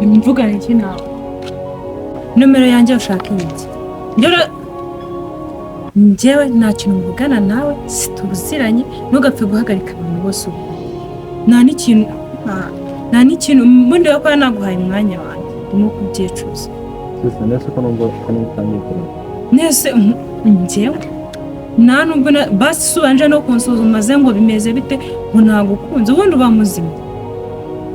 Mvugana iki nawe? Nomero yanjye ushaka iki? Njyewe nta kintu mvugana nawe, situziranye. Ntugapfe guhagarika abantu bose ubu. Nta n'ikintu, nta n'ikintu mbundi ko naguhaye umwanya wanjye, ndimo kubyicuza. Sister, nese ko numva utangiye kurira? Nese njyewe nta nubwo basi si ubanje no kunsuzuma ze ngo bimeze bite, ngo nagukunze, ubundi uba muzima?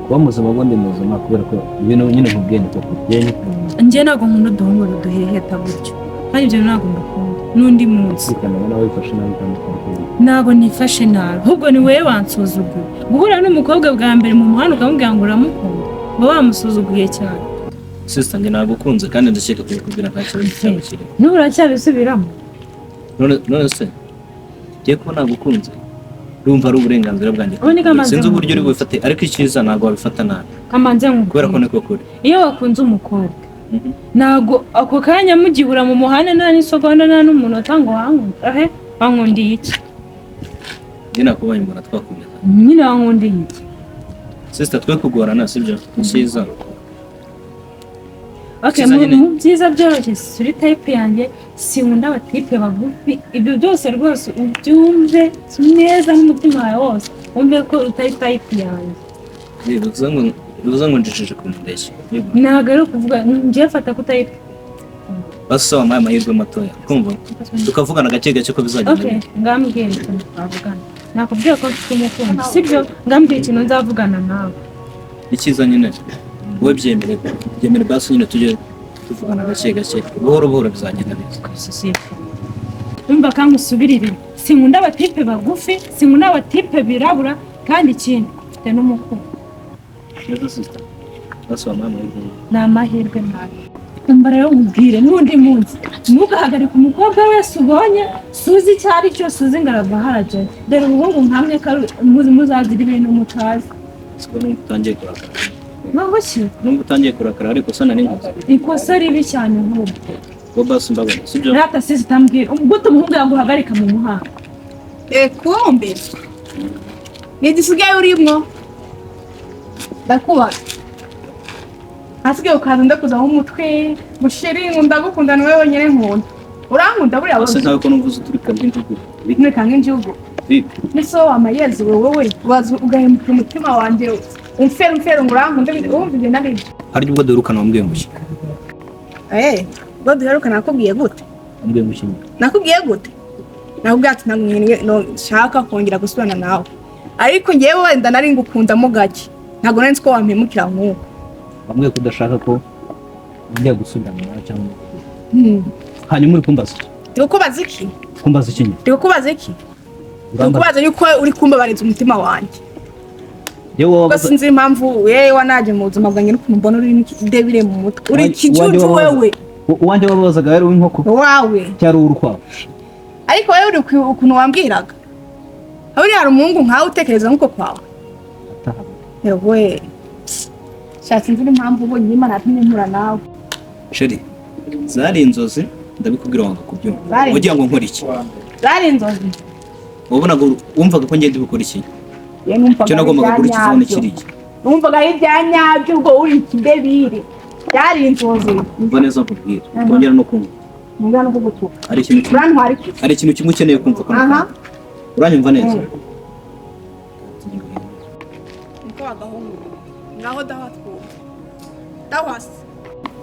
Kuba muzima, ubundi muzima kubera ko ibintu nyine nkubwiye ni koko njyewe. Njye ntabwo nkunda uduhungu duheheta gutyo, kandi ibyo ntabwo mbikunda n'undi munsi. Nyumvikana nawe wifashe nabi kandi utari. Ntabwo nifashe nabi, ahubwo ni wowe wansuzuguye. Guhura n'umukobwa bwa mbere mu muhanda ukamubwira ngo uramukunda, uba wamusuzuguye cyane. Sister, njye nagukunze kandi ndakeka kubikubwira nta kibazo cyaba kirimo. N'ubu uracyabisubiramo? None se ngiye kuba nagukunze, urumva ari uburenganzira bwanjye. Ubu ni kamanzi. Sinzi uburyo uri bubifate, ariko icyiza ntabwo wabifata nabi Kamanze kubera ko nkubwire. Niko kuri. Iyo wakunze umukobwa, ntabwo ako kanya mugihura mu muhanda, nta n'isegonda, nta n'umunota, ngo wankunda ahe, wankundiye iki? Njye nakubonye mbona twakomeza. Nyine wankundiye iki? Sister, twe kugorana, sibyo? Icyiza Okay, Icyiza nyine- mu byiza byoroshye, suri type yanjye, sinkunda abatipe bagufi. Ibyo byose rwose ubyumve neza n'umutima wawe wose, wumve ko utari type yanjye. Bivuze ngo njijije kumundeshya? Ntabwo ari ukuvuga, ngiye fata ko utari. Basi sawa, wampaye amahirwe matoya kumva tukavugana gake gake ko bizagenda Okay, bite. ngambwira ikintu twavugana. Nakubwiye ko mfite umukunzi, sibyo? Ngambwira ikintu nzavugana nawe. Icyiza nyine wowe byemere, byemere basi nyine tujye tuvugana gake gake, buhoro buhoro bizagenda neza. Umva kankusubirire, sinkunda abatipe bagufi, sinkunda abatipe birabura, kandi ikindi mfite n'umukunzi. Neza sister, basi wampaye amahirwe. Ni amahirwe mabi. Umva rero nkubwire, n'undi munsi ntugahagarike umukobwa wese ubonye, suzi icyo ari cyo, suzi ngo arava harajyayo. Dore ubuhungu nkamwe muzazira ibintu mutazi. Siko numva utangiye kurakara? Nubwo ki? Numva utangiye kurakara, ariko usa na n'inkozi. Ikosa ribi cyane nk'ubu. Bo basi mbabona, sibyo? Rata sizi utambwira gute umuhungu yaguhagarika mu muhanda? Kumbe ni igisigaye urimwo, ndakubaza, hasigaye ukaza ndakuzaho umutwe ngo chéri, ndagukunda, ni wowe wenyine nkunda, urankunda buriya? Ese Wowe ntawe ko numva uzi uturika bw'injugu? ntureka nk'injugu. Vipi? Nese wowe wamayezi, wowe waza ugahemukira umutima wanjye, umfera umfera ngo urankunda, wumva ibyo nabibyo? Harya ubwo duherukana wambwiye ngo iki? Eh, ubwo duherukana nakubwiye gute? Wambwiye ngo iki? Nakubwiye gute? Nakubwiye ati ntabwo nshaka kongera gusubirana nawe, ariko ngewe wenda nari ngukundamo gake, ntabwo nari nzi ko wampemukira nk'uko. Wambwiye ko udashaka ko njya gusubirana nawe cyangwa, hanyuma uri kumbaza iki? Ndi kukubaza iki? Kumbaza iki nyine? Ndi kukubaza iki? Ndi Urambaza kukubaza yuko uri kumbabariza umutima wanjye. Yewe Ubwo wabaza sinzi impamvu yewe wanaje mu buzima bwanjye n'ukuntu mbona uri debire mu mutwe, uri ikijuju wewe. Uwanjye wababazaga yari uw'inkoko Wawe. cyangwa uw'urukwavu? Ariko wowe uri ukuntu wambwiraga, buriya hari umuhungu nkawe utekereza nk'uko kwawe? Yewe sha, sinzi n'impamvu ubonye Imana yatumye mpura nawe. Chéri, zari inzozi, ndabikubwira wanga kubyumva. Wagira ngo nkore iki? Zari inzozi. Wabonaga, wumvaga ko ngenda bukora iki? Yewe numvaga Icyo ari nagombaga ibya gukurikizaho ni nyabyo. kiriya. Numvaga ari ibya nyabyo, ubwo uri ikidebire, byari inzozi. Umva neza nkubwira, kongera no kumva. Nubwo no kugutuka. Hari ikintu kimwe Urantwara iki? Hari ikintu kimwe ukeneye kumva kano kanya. Uranyumva neza? Niko wagahungu ngaho dawa twumva dawasi.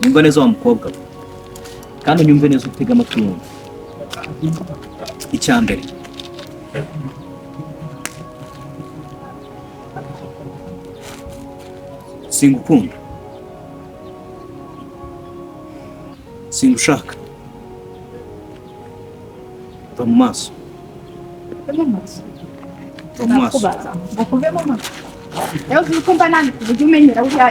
Nyumva neza wa mukobwa we, kandi unyumve neza, utege amatwi wumve. Icya mbere, singukunda, singushaka, va mu maso. Mu maso? Va mu maso. Ndakubaza ngo kuve mu maso. Rero uzi ko mba nandika uburyo umenyera buriya.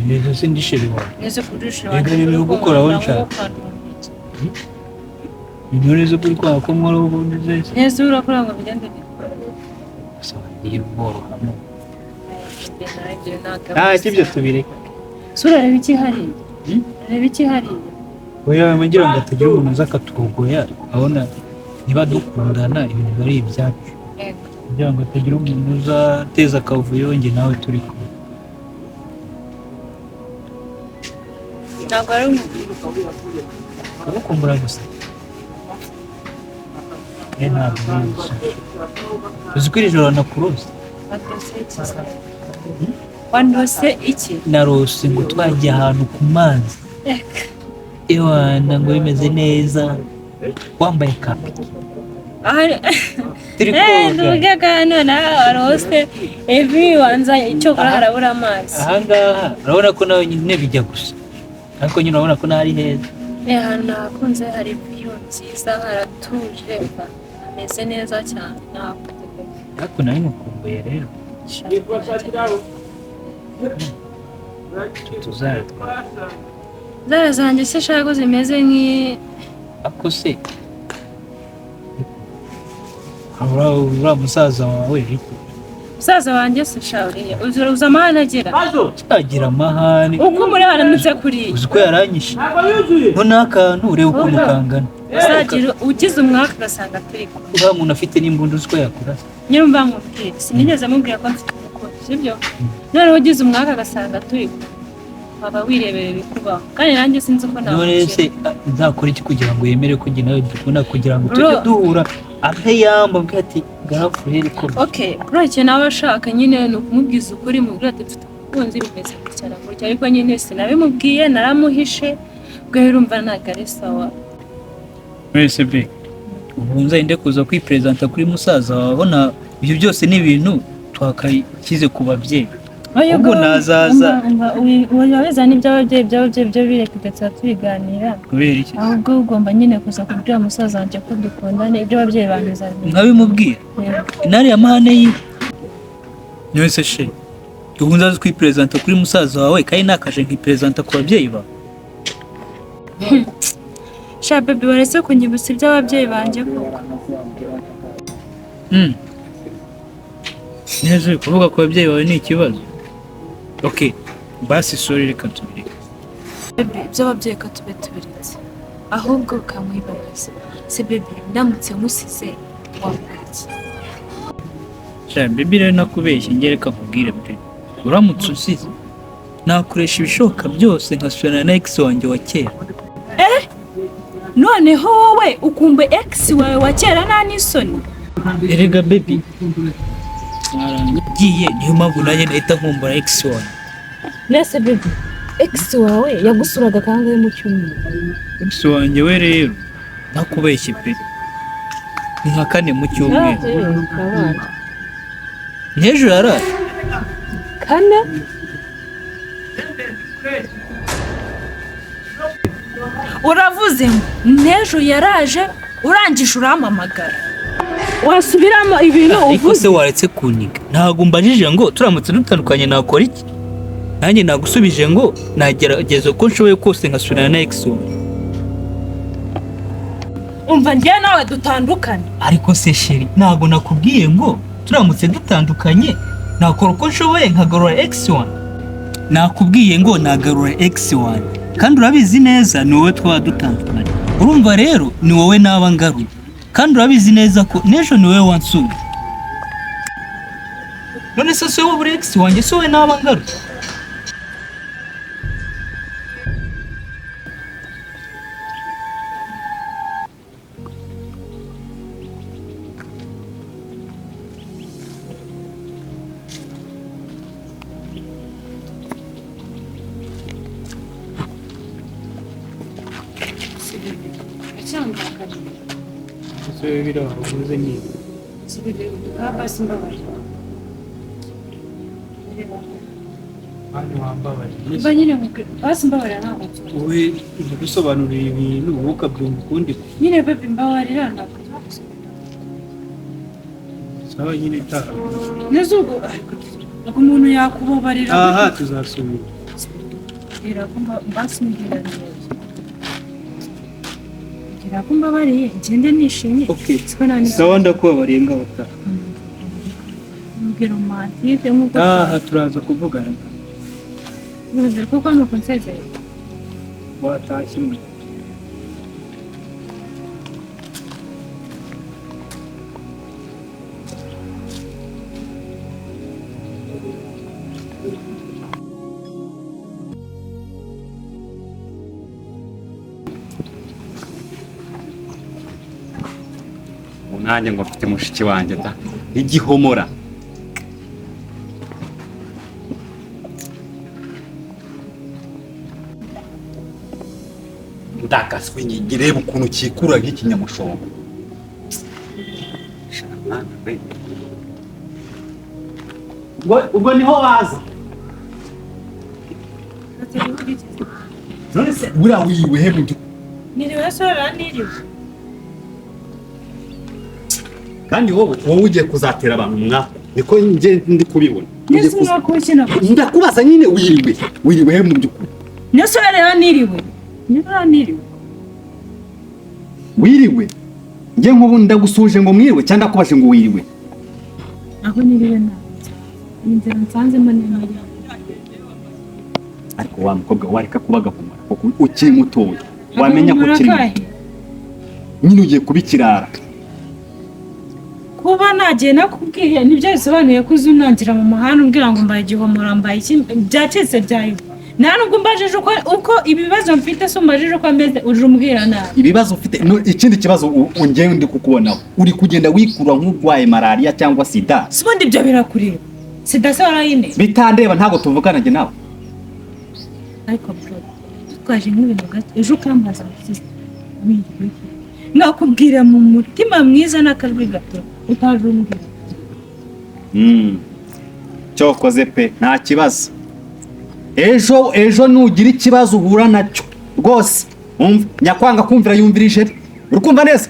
Neza se ndi chéri wawe? Nese kurusha. Reka ni ugukoraho nshaka. Intore zo kuri kwa ko nkora ubundi zese. Nese urakora ngo bigende bite? Gusa ngiye bworohamo. Ah, ibyo tubireka. Sura, reba iki hariya. Hmm? Reba iki hariya. Oya, ngira ngo hatagira umuntu uza akaturogoya, abona niba dukundana ibintu biba ari ibyacu. Kugira ngo hatagira umuntu uza ateza akavuyo njye nawe turi kumwe. Ntabwo ari umuntu. Kugukumbura gusa. Ntabwo ubizi. Uzi ko iri joro nakurose? Wandose iki se? Wandose iki? Narose ngo twagiye ahantu ku mazi. Ewana ngo bimeze neza. Wambaye kapiki. Turi koga. Nduga kano na warose evi wanza icyo kora harabura amazi. Aha ngaha urabona ko nawe nyine bijya gusa. Ariko nyine urabona ko n'ari heza. Ahantu nahakunze hari view nziza, haratuje, hameze neza cyane, nahakunze pe. Ariko nawe nkukumbuye rero. Tuzara twawe. Zara zanjye se shaka zimeze nk'i Ako se uriya musaza wawe Ricky. Musaza wanjye se sha uriya uza amahane agira. Agira amahane. Uko umureba aramutse kuriya. Uzi ko yaranyishe. Ngo n'akantu urebe ukuntu kangana. Uzagira ugize umwaka ugasanga turi kumwe. Uriya muntu afite n'imbunda uzi ko yakurasa. Nyine mva nkubwire, sinigeze mubwira ko mfite umukunzi, sibyo? Noneho ugize umwaka agasanga turi kumwe, waba wirebera ibikubaho. Kandi nanjye sinzi uko None se namukira. nzakora iki kugira ngo yemere ko njye nawe dukunda, kugira ngo tujye duhura ampe yamba mbwe ati garafurere ko. Okay, kuri icyo nawe ashaka nyine ni ukumubwiza ukuri, mubwira ati mfite umukunzi bimeze gutya na gutya, ariko nyine sinabimubwiye, naramuhishe, ubwo rero urumva ntabwo ari sawa. Mwese be ubu nzahinde kuza kwiperezanta kuri musaza wawe, abona ibyo byose ni ibintu twakashyize ku babyeyi. Ubwo nazaza. Wabeza n'iby'ababyeyi, by'ababyeyi byo bireka tugaca tubiganira. Kubera iki? Ahubwo ugomba nyine kuza kubwira musaza wanjye ko dukundana, ibyo ababyeyi banjye. Nkabimubwira. Nariya mahane yiwe. Mwese she. Ubu nzaza kwiperezanta kuri musaza wawe kandi nakaje nkiperezanta ku babyeyi bawe. Sha baby waretse kunyibutsa iby'ababyeyi banjye koko. Neza kuvuga ku babyeyi bawe ni ikibazo. Okay, basi sorry reka tubireke. Baby iby'ababyeyi ko tube tubiretse. Ahubwo ukamwibaza. Se baby ndamutse nkusize wakora iki? Sha baby rero nakubeshye njye reka nkubwire pe. Uramutse usize nakoresha ibishoboka byose nkasubirana na ex wanjye wa kera. Noneho wowe ukumva ex wawe wa kera nta n'isoni. Erega baby ngiye niyo mpamvu nanjye nahita nkumbura ex wanjye. Nese baby ex wawe yagusuraga kangahe mu cyumweru? Ex wanjye we rero nakubeshye pe. Ni nka kane mu cyumweru. N'ejo yaraje. Kane? Uravuze ngo n'ejo yaraje urangije urampamagara. Wasubiramo ibintu Ariko uvuze. se waretse kuniga. Ntabwo mbajije ngo turamutse dutandukanye nakora iki? Nanjye nagusubije ngo nagerageza uko nshoboye kose nkasubirana na ex wanjye. Umva njye nawe dutandukane. Ariko se sheri ntabwo nakubwiye ngo turamutse dutandukanye nakora uko nshoboye nkagarura ex wanjye. Nakubwiye ngo nagarura ex wanjye. Kandi urabizi neza ni wowe twaba dutandukanye. Urumva rero ni wowe naba ngaruye. Kandi urabizi neza ko n'ejo ni wowe wansuye. None se si wowe uri ex wanjye, si wowe naba ngaruye. Wowe ndagusobanurira ibintu wowe ukabyumva ukundi. Nyine baby mbabarira ntabwo. Sawa nyine taha. Neza ubwo umuntu yakubabarira. Aha tuzasubira. Mbwira ko mbasumbira neza. Mbwira ko mbabariye ngende nishimye. Okay. Sawa ndakubabariye ngaho taha. Mbwira romantike nk'uko. Aha turaza kuvugana. Ntuzi kuko nuko nsezeye. Watashye mwe. Nanjye ngo mfite mushiki wanjye da igihomora. Ndakaswe ngirebe ukuntu kikura nk'ikinyamushongo. Ubwo niho waza. None se buriya wiriwe he mu Niriwe sora niriwe. Kandi wowe ugiye kuzatera abantu umwaka niko nje ndi kubibona. Ndakubaza nyine wiriwe he mu by'ukuri? Nese rero niriwe. Niriwe. Wiriwe? Nge nkubu ndagusuje ngo mwiriwe cyangwa ndakubaje ngo wiriwe? Aho niriwe nawe. Inzira nsanzemo ni ntoya. Ariko wa mukobwa wareka kubaga kumara kuko ukiri mutoya. Wamenya ko ukiri muto. Nyine ugiye kubikirara. Kuba nagiye nakubwiye nibyo bisobanuye ko uzunangira mu muhanda umbwira ngo mbaye igihomora mbaye iki byacitse byayo. Nta nubwo mbajije uko ibibazo mfite so mbajije uko ameze uje umbwira nabi. Ibibazo ufite no, ikindi kibazo ungewe ndi kukubonaho uri kugenda wikura nk'urwaye malaria cyangwa sida. Si ubundi ibyo birakureba. Sida se warayine? Bitandeba ntabwo tuvugana njye nawe. Ariko bro twaje nk'ibintu gato ejo ukambaza wiriwe. Nakubwira mu mutima mwiza n'akajwi gato utaje umbwira. Cyokoze pe nta kibazo. Ejo nugira ikibazo uhura nacyo rwose umva nyakwanga kumvira yumvirije uri kumva neza.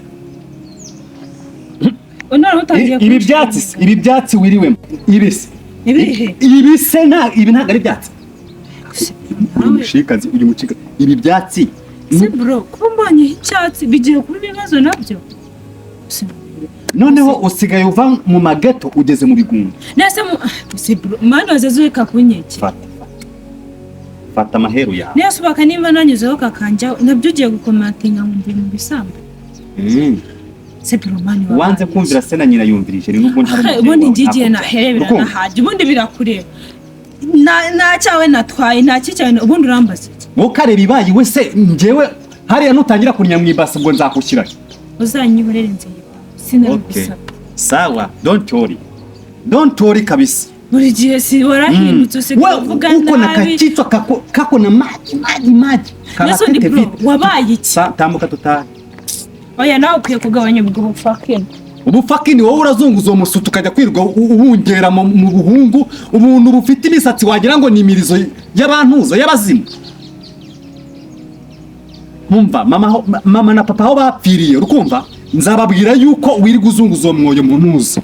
Ibi byatsi ibi byatsi wiriwemo ibise ibise nta ibi ntabwo ari byatsi. Uri mushikazi uri mucika ibi byatsi se bro kuba mbonye icyatsi bigiye kuba ibibazo nabyo. Noneho usigaye uva mu mageto ugeze mu bigunda. Nese se bro mwana wazezuka kunyeke. Fata amaheru yawe. Nese ubaka nimba nanyuzeho kakanja nabyo ugiye gukomatinga mu bintu bisambo. Se bro mani wanze kumvira se na nyina yumvirije ni nubwo ntari. Ubundi ngigiye naherebera nahaje ubundi birakureba. Na cyawe natwaye nta cyawe ubundi urambaza iki? Wowe ibaye we se ngewe hariya nutangira kunya mu ibase ngo nzakushyira. Uzanyihorere nzeye. Sinabigusaba. Sawa, don't worry. Don't worry kabisa. Buri gihe si warahindutse usigaye uvuga nabi. Uko nakachitwa kako na maji maji maji. Nese ndi bro wabaye iki? Tambuka tutahe. Oya nawe ukwiye kugabanya ubwo bufakini. Ubufakini wowe urazunguza uwo musutu ukajya kwirwa ubungera mu buhungu ubuntu bufite imisatsi wagira ngo ni imirizo y'abantuza y'abazimu. Mumva mama na papa aho bapfiriye urukumva nzababwira yuko wirirwa uzunguza uwo mwoyo mu ntuza.